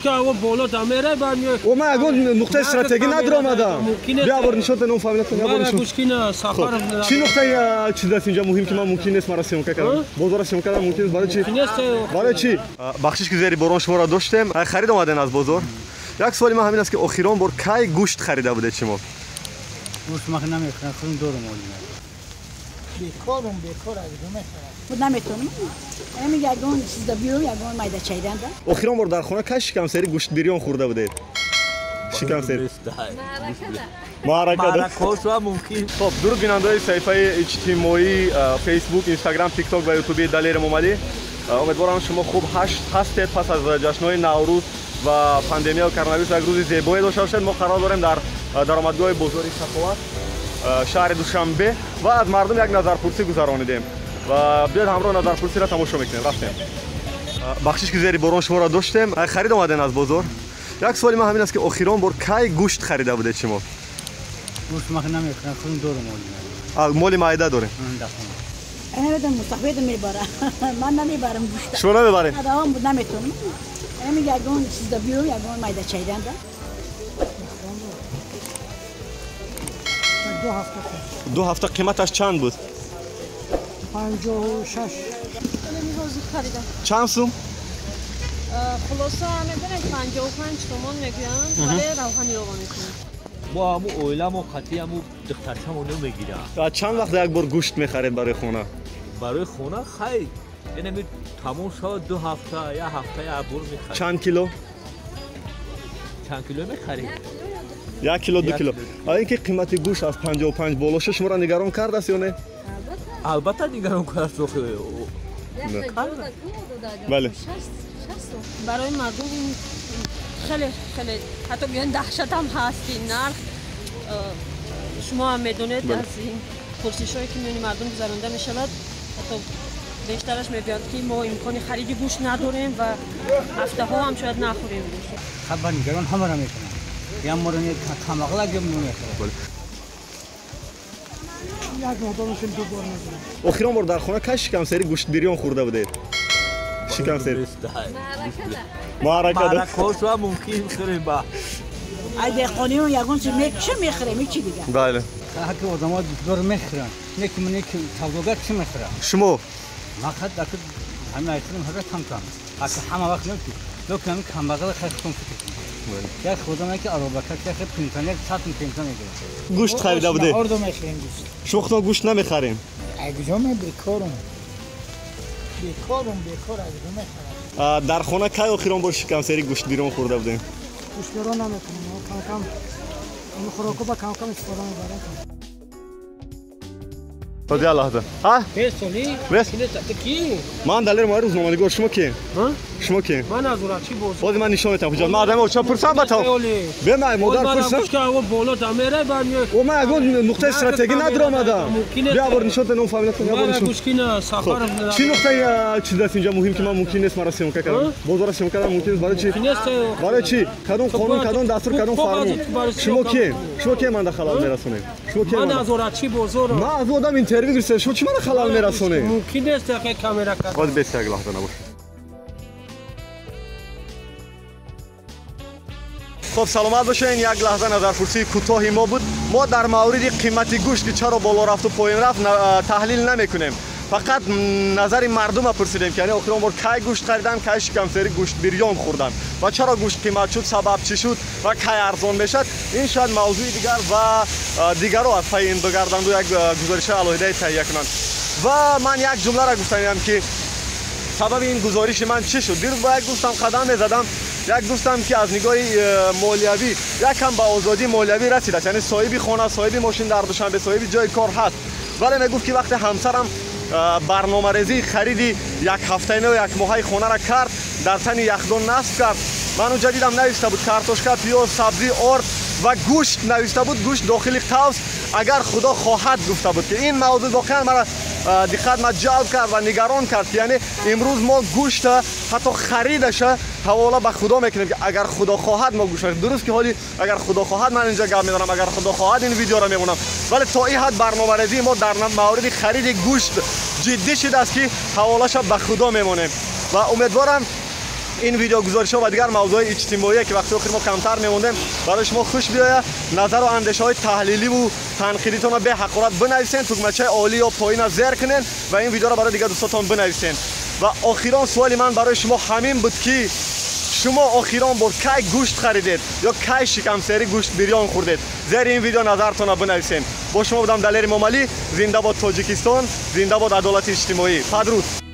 Ман ягон нуқтаи стратегӣ надиромадам. Бия бор нишон ном фамилиятон, я бор нишон. Чӣ нуқтаи чиз аст инҷа муҳим, ки ман мумкин нест мара съёмка кардам? Бозора съёмка кардам мумкин нест. Барои чӣ? Барои чӣ? Бахшиш, ки зери борон шуморо доштем. Харид омаден аз бозор. Як суоли ман ҳамин аст, ки охирон бор кай гӯшт харида будед шумо? Гӯшт ман намехӯрам, худам дорум олим. Бекорум, бекор аз мехӯрам. Буд наметонам. Ҳамин ягон чизда биём, ягон майда чайданда. Охирон бор дар хона кай шикамсери гӯшт бирён хӯрда будед? Шикамсери. Маъракада. Маъракаҳо мумкин. Хоб, дуруд бинандаҳои саҳифаи иҷтимоӣ Facebook, Instagram, TikTok ва YouTube Далер Эмомалӣ. Умедворам, шумо хуб ҳастед. Пас аз ҷашнҳои Наврӯз ва пандемия коронавирус як рӯзи зебое дошта бошед. Мо қарор дорем дар даромадгоҳи бозори Саховат, шаҳри Душанбе, ва аз мардум як назарпурсӣ гузаронидем ва биёед, ҳамроҳ назарпурсиро тамошо мекунем. Рафтем. Бахшиш, ки зери борон шуморо доштем. Харид омаден аз бозор. Як суоли ман ҳамин аст, ки охирон бор кай гӯшт харида будед шумо? Гӯшт ман намехӯрам, худам дорум олим. Моли майда дорем? Намедонам, мустафедам мебарам. Ман намебарам гӯшт. Шумо намебаред? Адавам буд, наметонам. Ҳамин ягон чизда биём, ягон майда чайданда. 2 ҳафта. 2 ҳафта. Қиматаш чанд буд? 56. Чанд сум? Хулоса, медонед, 55 сомон мегӯянд, вале равғани илова мекунанд. Мо ҳаму оиламо қатъи ҳаму духтарчамоно мегирам. Чанд вақт як бор гӯшт мехаред барои хона? Барои хона хай, инами тамом шавад, 2 ҳафта, як ҳафта як бор мехарем. Чанд кило? Чанд кило мехарем? 1 кило, 2 кило. А ин ки қимати гӯшт аз 55 боло шуд, шуморо нигарон кардааст ё не? Албатта, нигарон кардааст. Бале. Барои мардум хеле хеле, ҳатто гӯянд, даҳшатам ҳаст ин нарх. Шумо ҳам медонед, аз ин пурсишҳое, ки миёни мардум гузаронда мешавад, ҳатто бештараш мегӯянд, ки мо имкони хариди гӯшт надорем ва ҳафтаҳо ҳам шояд нахӯрем гӯшт. Хабар нигарон ҳамаро мекунанд. Ям моро камақла гим намехӯрад. Як моҳ мумкин 2 бор мегирам. Охирон бор дар хона кай шикамсери гӯшт бирён хӯрда будед? Шикамсери. Маъракада. Маъракаҳо мумкин хӯрем ба. Ай деҳқониён ягон чиз мекушам, мехӯрем, ҳечи дигар. Бале. Ҳаки одамо дор мехӯранд. Не ки не ки савдогар чӣ мехӯрад? Шумо? Ман хад аки ҳамин айхӯрам ҳазар кам кам. Аки ҳама вақт не ки лекин ҳамин камбағала хай худтон фикр кунед. Як одаме ки аробакаш, як пенсионер 100 пенсия мегирад. Гӯшт харида будед? Ордо мехӯрем гӯшт. Шумо худтон гӯшт намехарем? Ай куҷо ме бекорум. Бекорум, бекор аз куҷо мехӯрам? Дар хона кай охирон бор шикамсери гӯшт бирён хӯрда будем? Гӯшт бирён намекунам, кам кам. Ин хӯроку ба кам кам истифода мебарам. Тоди як лаҳза. А? Бесоли? Бес? Ки? Ман Далер Моҳир, рӯзноманигор. Шумо ки? Шумо ки? Ман аз урачи бозор. Бози ман нишон метам ҳуҷҷат. Ман одами оча пурсам ба то. Бе ман модар пурсам. Боло дамера бар О, ман ягон нуқтаи стратегӣ надиромадам. Бия бор нишон ном фамилиятон, я бор нишон. Чӣ нуқтаи чиз аст инҷа муҳим, ки ман мумкин нест мара съёмка кардам? Бозора съёмка кардам мумкин нест. Барои чӣ? Барои чӣ? Кадом қонун, кадом дастур, кадом фармон? Шумо ки? Шумо ки манда халал мерасонед? Шумо ки? Ман аз урачи бозор. Ман аз одам интервю гирифтам. Шумо чӣ мана халал мерасонед? Мумкин нест яке камера кард. Боз бес як лаҳза набош. Хоб, саломат бошед. Як лаҳза назарпурсии кӯтоҳи мо буд. Мо дар мавриди қимати гӯшт, ки чаро боло рафту поён рафт, таҳлил намекунем. Фақат назари мардума пурсидем, ки яъне охирон бор кай гӯшт харидан, кай шикамсери гӯшт бирён хӯрдан ва чаро гӯшт қимат шуд, сабаб чӣ шуд ва кай арзон мешавад. Ин шояд мавзӯи дигар ва дигаро аз пайи ин бигарданду як гузоришҳои алоҳидае таҳия кунанд. Ва ман як ҷумларо гуфтаниям, ки сабаби ин гузориши ман чӣ шуд. Дирӯз бо як дӯстам қадам мезадам, як дӯстам, ки аз нигоҳи молиявӣ якам ба озодии молиявӣ расидааст, яъне соҳиби хона, соҳиби мошин дар Душанбе, соҳиби ҷои кор ҳаст, вале мегуфт, ки вақте ҳамсарам барномарезии хариди як ҳафтаину як моҳаи хонаро кард, дар тани яхдон насб кард, ман унҷа дидам, навишта буд картошка, пиёз, сабзӣ, орд ва гӯшт навишта буд, гӯшт дохили қавс, агар Худо хоҳад гуфта буд. Ки ин мавзӯъ воқеан мара диққат ма ҷалб кард ва нигарон кард, ки яъне имрӯз мо гӯшта ҳатто харидаша ҳавола ба Худо мекунем, ки агар Худо хоҳад мо гӯшт мехӯрем. Дуруст, ки ҳоли агар Худо хоҳад ман инҷа гап мезанам, агар Худо хоҳад ин видеоро мемонам, вале то ин ҳад барномарезии мо дар мавриди хариди гӯшт ҷиддӣ шудааст, ки ҳаволаша ба Худо мемонем. Ва умедворам Ин видеогузоришҳо ва дигар мавзӯъҳои иҷтимоие, ки вақти охир мо камтар мемондем, барои шумо хуш биёяд. Назару андешаҳои таҳлиливу танқидитонро бе ҳақорат бинависен, тугмачаи олӣ ё поина зер кунен ва ин видеоро барои дигар дӯстотон бинависен. Ва охирон суоли ман барои шумо ҳамин буд, ки шумо охирон бор кай гӯшт харидед ё кай шикамсери гӯшт бирён хӯрдед? Зери ин видео назартонро бинависен. Бо шумо будам Далери Момалӣ. Зинда бод Тоҷикистон, зинда бод адолати иҷтимоӣ. Падруд.